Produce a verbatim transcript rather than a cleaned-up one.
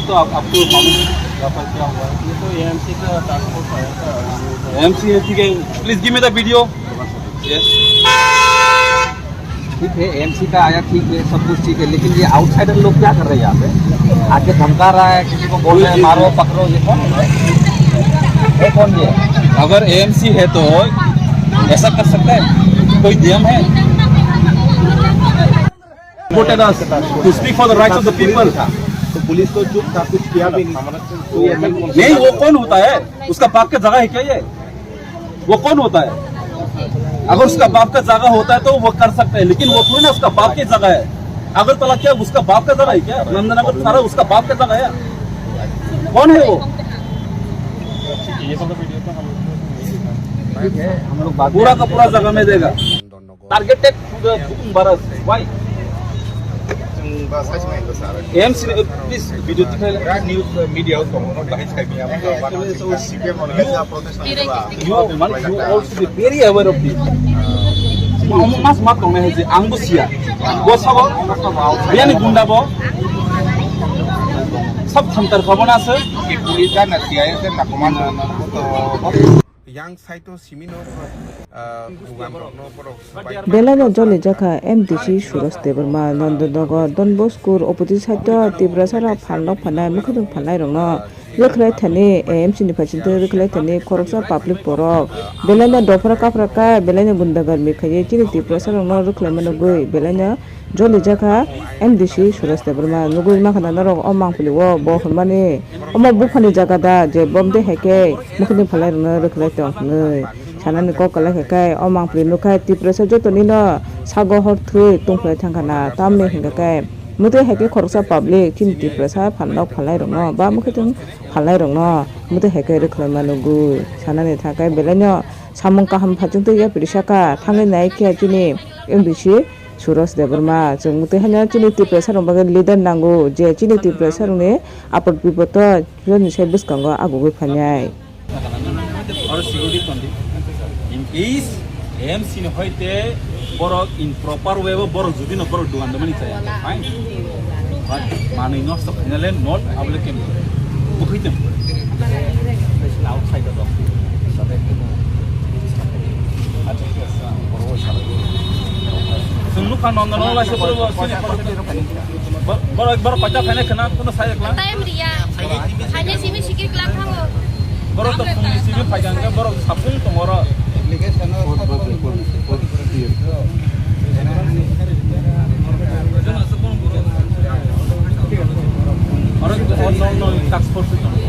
तो आप, आपको मालूम है यहाँ पर क्या हुआ है? ये तो एएमसी का टास्क फोर्स आया था। एएमसी है, ठीक है। Please give me the video. Yes. ठीक है, एएमसी का आया, ठीक है, सब कुछ ठीक है, लेकिन ये आउटसाइडर लोग क्या कर रहे हैं यहाँ पे? आके धमका रहा है, किसी को बोल रहे हैं, "मारो, पकड़ो", ये कौन है? ये कौन ये? अगर एएमसी है तो ऐसा कर सकता है? कोई नियम है? Voted us to speak for the rights of the people. तो पुलिस तो चुप था, कुछ किया भी नहीं। नहीं, वो कौन होता है? उसका बाप का जगह है क्या ये? वो कौन होता है? अगर उसका बाप का जगह होता है तो वो कर सकता है, लेकिन वो थोड़ी ना उसका बाप की जगह है। अगरतला क्या उसका बाप का जगह है क्या? नंदनगर सारा उसका बाप का जगह है। कौन है वो? ठीक है, हम लोग बात पूरा का पूरा जगह में देगा। Targeted to the Bukumbaras. Why? Chwng ba sai se mai ko sir. A M C ni, please, video tikhlai. News, uh, media o tongo, no, bahai sai mi amo. Actually, so C P M organize protest nang ba. You, man, you also be very aware of this. Mas ma tongnai hai je, ang bo siya. Bo sabo, biyani gunda bo. Sab thantar khabo na sir. Ki police na C I S na command to. Yang side o simi no, ah, bugan rok no borok swbai. Belai no joli jakha M D C Suresh Debbarma, Nandanagar, Don Bosco, opposite side o Tiprasa rok phalnok phalnai, mwkhwtwng phalnai rok no rwkhlai thani, A M C ni phaisingtwi rwkhlai thani khoroksa public borok belai no dophra kaphra kha, belai no gunda garmi khaiwi chini Tiprasa rok no rwkhlai mano gwi, belai no joli jakha M D C Suresh Debbarma. Nugwi mankha na norok o mangpili o bo hwnmani omo buphani jaga da je bom de hai khe mwkhwtwng phalai rwno rwkhlai tong hwnwi sanani kok kwlai kha khe o mangpili nukha Tiprasa jotoni no sago hor thwi tungphlai thangkha na tamni hwnkha khe mwtwi hai khe khoroksa public chini Tiprasa phalnok phalai rwno ba mwkhwtwng phalai rwno mwtwi hai khe rwkhlai ma nugwi sanani thangkhe belai no samung kaham phatung twi yapri saka thangwi nai khe chini M D C Suresh Debbarma, chwng twi haino chini Tiprasa rok bagwi leader nango, je chini Tiprasa rokni apot bipodo joni sai bwskango agugwi phainai. Oro security tondi. In case A M C ni hoite borok in proper way bo borok jodi no borok dugan domani chaya. Fine. But manwi nosto khainale not able to. Bukhitem. Outside of the office. Chwng nukha Nandanagar laisa borok sini borok, borok, borok paita phainai khwna, kuno sai ekla. Time riya. Hanya simi sikir kelang thango. Borok to phungni simi phaikha hwnkhe borok sapung tongo oro. Oro, oro, no, no, task force tongo.